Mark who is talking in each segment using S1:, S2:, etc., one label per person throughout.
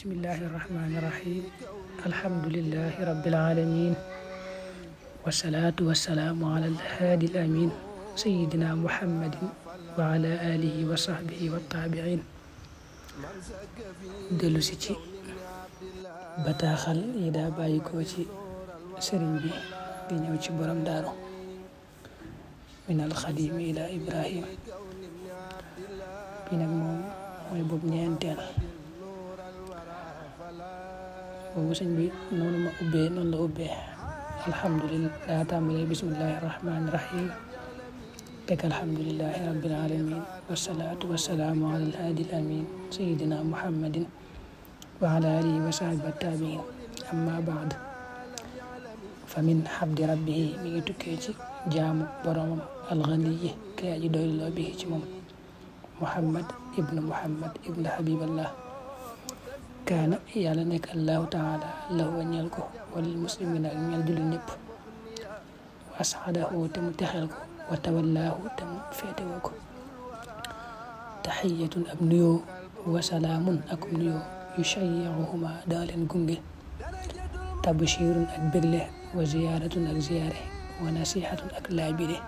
S1: bismillahi irrahmani irrahim alhamdulillahi rabbil alamin wasalaatu wasalaamu ala alhaadi al amin sayidina muhammadin wa ala alihi wa sahbihi wa taabiin dellu si ci bataaxal yi daa bàyyi ko ci sëriñ bi di ñëw ci borom daaru min alxadimi ila ibrahim bi nag moom mooy boobu ñeenteel boobu sëñ bi noonu ma ubbee noonu la ubbee alhamdulillah daa tàmbalee bismillahi irrahmani irrahim teg alhamdulillahi rabbil alamin wasalaatu wasalaamu ala alhaadi al amin sayidina muhammadin wa ala alihi wa sahbihi wa taabiin amma baad fa min xabdi rabbihi mi ngi tukkee ci jaamu boromam alganiyi kay aji doyloo bi ci moom muhammad ibnu habiballah kaana yàlla nekk allahu taala lahu ñeel ko walil muslimina ak ñeel jullit ñëpp wa asxadahu te mu texeel ko wa tawallaahu te mu féetewoo ko taxiyatun ab nuyoo wa salaamun akum nuyoo yushayyi'uhuma daa leen gunge tabshirun ak bégle wa ziyaaratun ak ziyaare wa nasihatun ak laabire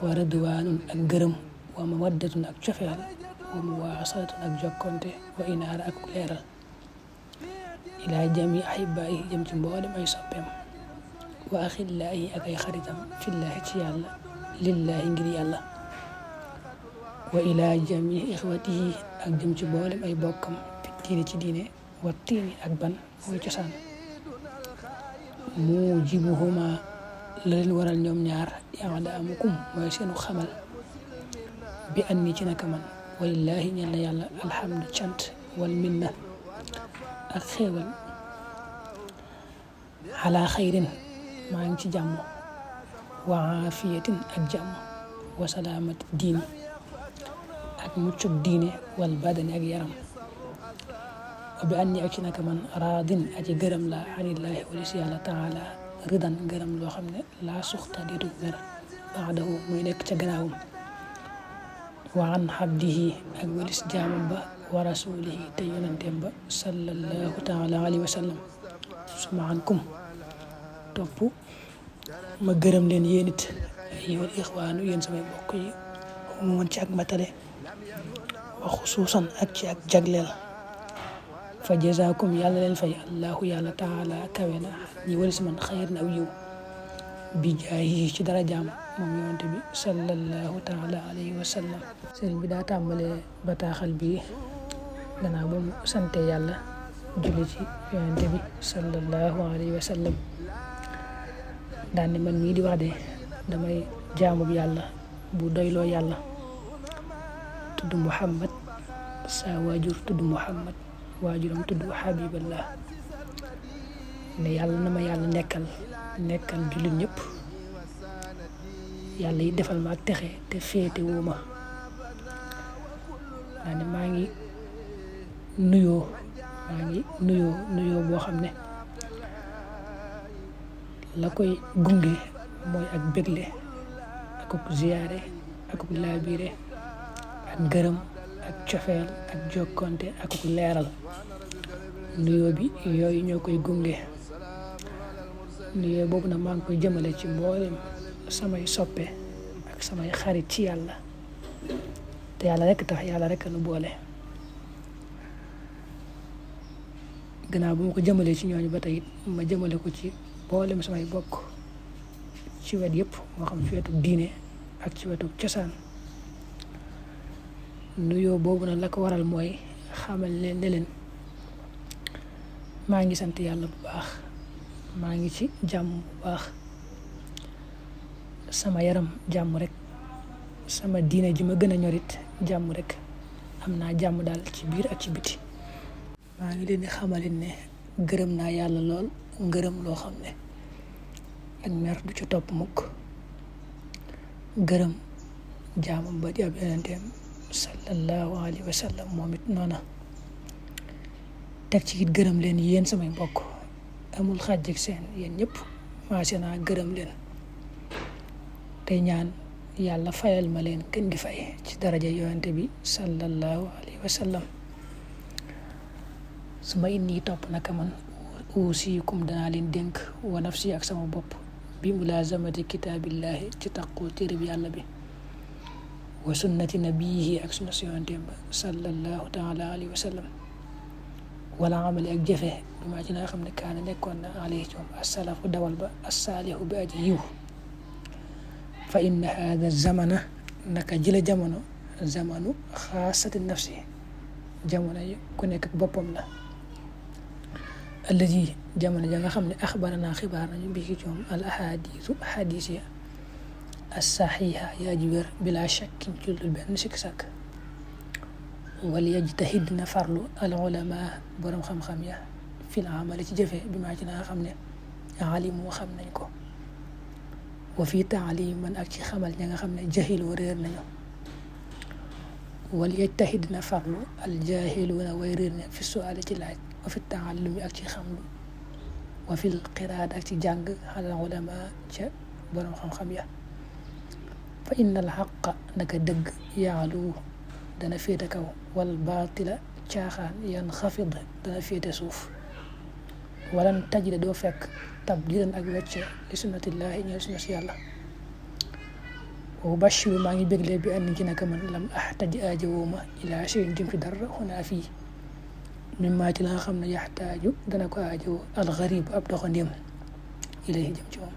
S1: wa ridwaanun ak gërëm wa mawaddatun ak cofeel wa muwaasalatun ak jokkonte wa inaara ak leeral ilaa jami ahibaayi jëm ci mboolem ay soppeem wa axillaayi ak ay xaritam fillaahi ci yàlla lillaahi ngir yàlla wa ilaa jami ixwatihi ak jëm ci mboolem ay bokkam fi diine ci diine wa tiini ak ban mooy cosaan mujibuhuma la leen waral ñoom ñaar i'laamukum mooy seenu xamal bi an ni ci naka man walillaahi ñeel na yàlla alhamdu cant wal minna ak xéewal ala xayrin maa ngi ci jàmm wa aafiyatin ak jàmm wa salaamati diini ak muccug diine wal badani ak yaram wa bi an ni ak ci naka man raadin aji gërëm la anillaahi walis yàlla taala ridan gërëm loo xam ne laa suxta déetu mer baadahu muy nekk ca gannaawam wa an xabdihi ak walis jaamam ba wa rasulihi te yonanteem ba sallallahu taala alayhi wa sallam suma ankum topp ma gërëm leen yéen it ayyuhal ixwaanu yéen samay mbokk yi mu mën ci ak matale wa xusuusan ak ci ak jagleel fa jazaakum yàlla leen fay allahu yàlla taala kawe na ñi walis man xayr na aw yiw bi jaahi ci dara jaam moom yonante bi sallallahu taala alayhi wa sallam sëriñ bi daa tàmbalee bataaxal bi gannaaw ba mu sante yàlla julli ci yonante bi sallallahu alayhi wa sallam daan ne man mii di wax de damay jaamub yàlla bu doyloo yàlla tudd muhammad saa waajur tudd muhammad waajuram tudd habiballah ne yàlla na ma yàlla nekkal jullit ñëpp yàlla yi defal ma ak texe te féete woo ma daa ne maa ngi nuyoo boo xam ne la koy gunge mooy ak bégle akuk ziyaare akuk laabire ak gërëm ak cofeel ak jokkonte akuk leeral nuyoo bi yooyu ñoo koy gunge nuyoo boobu nag maa ngi koy jëmale ci mboolem samay soppe ak samay xarit ci yàlla te yàlla rekk tax yàlla rekk nu boole gannaaw bu ma ko jëmalee ci ñooñu ba tey ma jëmale ko ci mboolem samay bokk ci wet yëpp moo xam ci wetu diine ak ci wetu cosaan nuyoo boobu nag la ko waral mooy xamal leen ne leen maa ngi sant yàlla bu baax maa ngi ci jàmm bu baax sama yaram jàmm rek sama diine ji ma gën a ñorit jàmm rek am naa jàmm daal ci biir ak ci biti maa ngi leen di xamalin ne gërëm naa yàlla lool ngërëm loo xam ne ak mer du ci topp mukk gërëm jaamam ba di ab yonenteem sallallahu alayhi wa sallam moom it noona teg ci it gërëm leen yéen samay mbokk amul xàjj ak seen yéen ñëpp maase naa gërëm leen tey ñaan yàlla fayal ma leen gën gi fay ci daraja yonente bi sallallahu alayhi wa sallam suma inni topp naka man uusikum danaa leen dénk wa nafsi ak sama bopp bi mulazamati kitaabillahi ci taqoo téere bi yàlla bi wa sunnati nabiyihi ak sunna si yonenteem ba sallallahu taala alayhi wa sallam wala amali ak jëfe bi maa ci nga xam ne kaana nekkoon na alayhi ci moom asalafu dawal ba assaalihu bi aji yiw fa inna hada zamana naka jële jamono zamanu xaasati nafsi jamono yi ku nekk ak boppam la alladi jamono ja nga xam ne axbarana xibaar nañu bi ci moom al ahadis ya as-saxiixa yaa ji wér bila shakkin ci dul benn sikk sàkk wal yajtahid na farlu al ulama borom xam-xam ya fil amali ci jëfe bi maa ci nga xam ne alimu xam nañ ko wa fi taalim man ak ci xamal ña nga xam ne jahiloo réer nañu wal yajtahid na farlu al jahiluuna way réer ne fi suali ci laaj wa fi taallumi ak ci xamlu wa fil qiraat ak ci jàng xalal ulama ca borom xam-xam ya fa inna al xaqa naka dëgg yaalu dana féete kaw wal baatila caaxaan yan xafid dana féete suuf walan tajida doo fekk tabdilan ak wecce li sunnatillahi ñëw sunna si yàlla wa bashiru maa ngi bégle bi ànd ci naka man lam axtaj aajowuma ilaa shay'in jëm ci dara xunaa fii mimmaa ci la nga xam ne yaxtaaju dana ko aajowoo alxarib ab doxandéem ilayhi jëm ci moom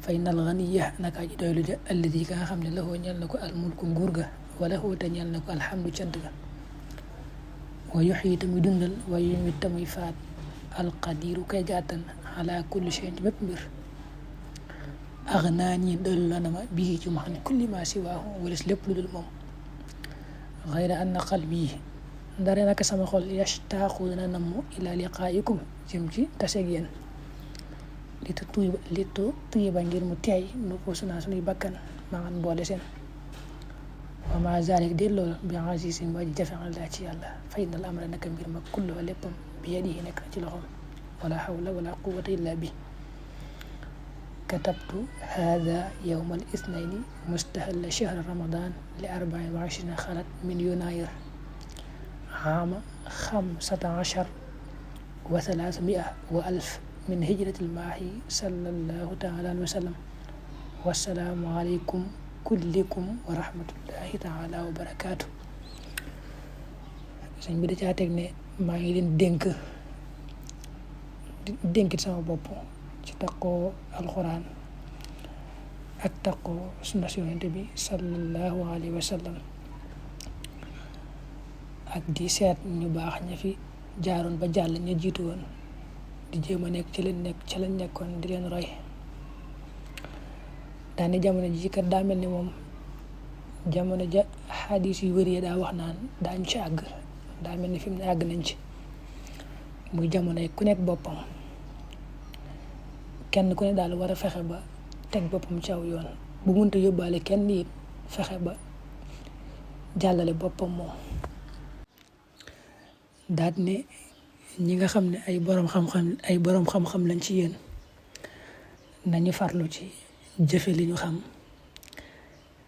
S1: fa inna alganiya naka ji doylu ja alladi ka nga xam ne lahoo ñeel na ko almulku nguur ga wala xuuta ñeel na ko alhamdu cant ga wa yuxyi tamuy dundal wa yumit tamuy faat alqadiru kay gàttan ala kulli shay'in ci bépp mbir aghnaa ñi doylu la na ma bii ci ma xam ne kulli ma siwaahu walis lépp lu dul moom xayra anna qalbi ndare naka sama xol yashtaaxu dana namm ila liqaa'ikum jëm ci taseeg yéen li tuyiba ngir mu teey nu puusunaa sunuy bakkan maa ngan boole seen wa ma zalik de loolu bi aziizin waa ji jafe laa ci yàlla fa innal amra naka mbir ma kulluhu léppam bi yadihi nekk na ci loxoom wala hawla wala quwwata illa bi katabtu hada yawma al ithnayni mustahalla shahr ramadan li 24 xalat min yunayir عام 15 و300 وألف من هجرة الماحي صلى الله تعالى عليه وسلم والسلام عليكم كلكم ورحمة الله تعالى وبركاته sëñ bi da caa teg ne maa ngi leen dénkit sama bopp ci taqoo alxuraan ak taqoo sunna si Yonent bi sallallahu alayhi wa sallam ak di seet ñu baax ña fi jaaroon ba jàll ña jiitu woon di jéem a nekk ci lañ nekkoon di leen roy daane jamono ji kat daa mel ni moom jamono ja xadis yu wér yi daa wax naan daañu ci àgg daa mel ni fi mu ne àgg nañ ci muy jamono yi ku nekk boppam kenn ku ne daal war a fexe ba teg boppam ci aw yoon bu munta yóbbaale kenn it fexe ba jàllale boppam moom daat ne ñi nga xam ne ay boroom xam-xam lañ ci yéen nañu farlu ci jëfe li ñu xam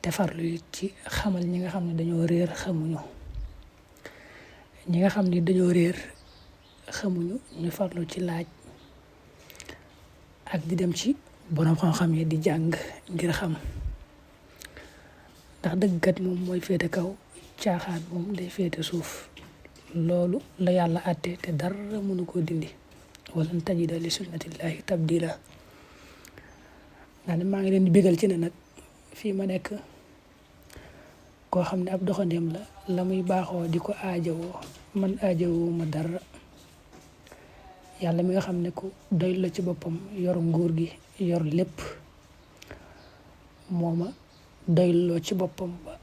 S1: te farlu ci xamal ñi nga xam ne dañoo réer xamuñu ñi nga xam ne dañoo réer xamuñu ñu farlu ci laaj ak di dem ci boroom xam-xam yi di jàng ngir xam ndax dëggkat moom mooy féete kaw caaxaan moom day féete suuf loolu la yàlla àtte te dara mënu koo dindi walan tajida li sunnatillahi tabdila ndax maa ngi leen di bégal ci ne nag fii ma nekk koo xam ne ab doxandeem la muy baaxoo di ko aajowoo man aajowoo ma dara yàlla mi nga xam ne ku doy la ci boppam yor nguur gi yor lépp mooma doyloo ci boppam ba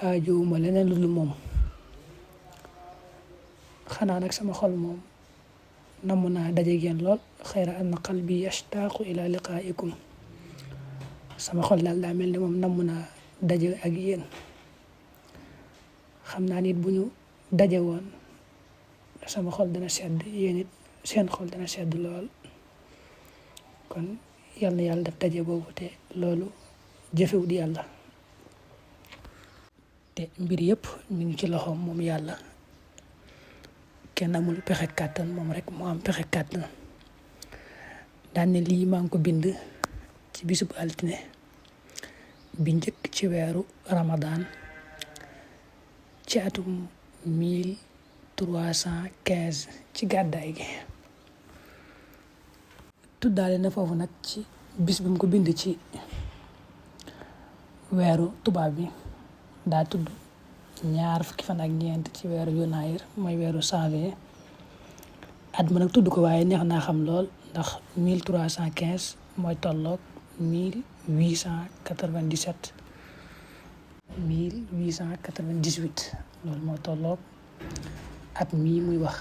S1: aajowuma leneen lu dul moom xanaa nag sama xol moom namm naa daje geen lool xayra anna qalbi yashtaqu ila liqaa'ikum sama xol daal daa mel ni moom namm naa daje ak yéen xam naa nit bu ñu daje woon sama xol dana sedd yéen it seen xol dana sedd lool kon yal na yàlla def daje boobu te loolu jëfewut yàlla te mbir yëpp mi ngi ci loxoom moom yàlla kenn amul pexe kàttan moom rek moo am pexe kàttan. daan ne lii maa ngi ko bind ci bisub altine bi njëkk ci weeru Ramadan ci atum 1315 ci gàddaay gi. tuddaale na foofu nag ci bis bi mu ko bind ci weeru tubaab bi daa tudd 20 fan ak ñeent ci weeru Yunaayir mooy weeru janvier. at ma nag tudd ko waaye neex naa xam lool ndax 1315 mooy tolloog 1897 loolu moo tolloog at mii muy wax.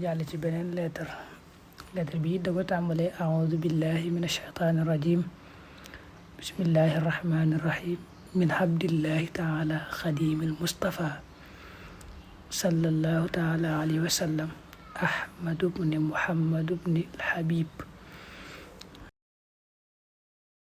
S1: jàll ci beneen lettre bi da ko tàmbalee a'uudu billahi min ashaytaani rajim bismillahi rahmaani rahim min habdillahi taala xadimil mustafa sallallahu taala alayhi wa sallam ahmadu bni muhammadu bni alhabib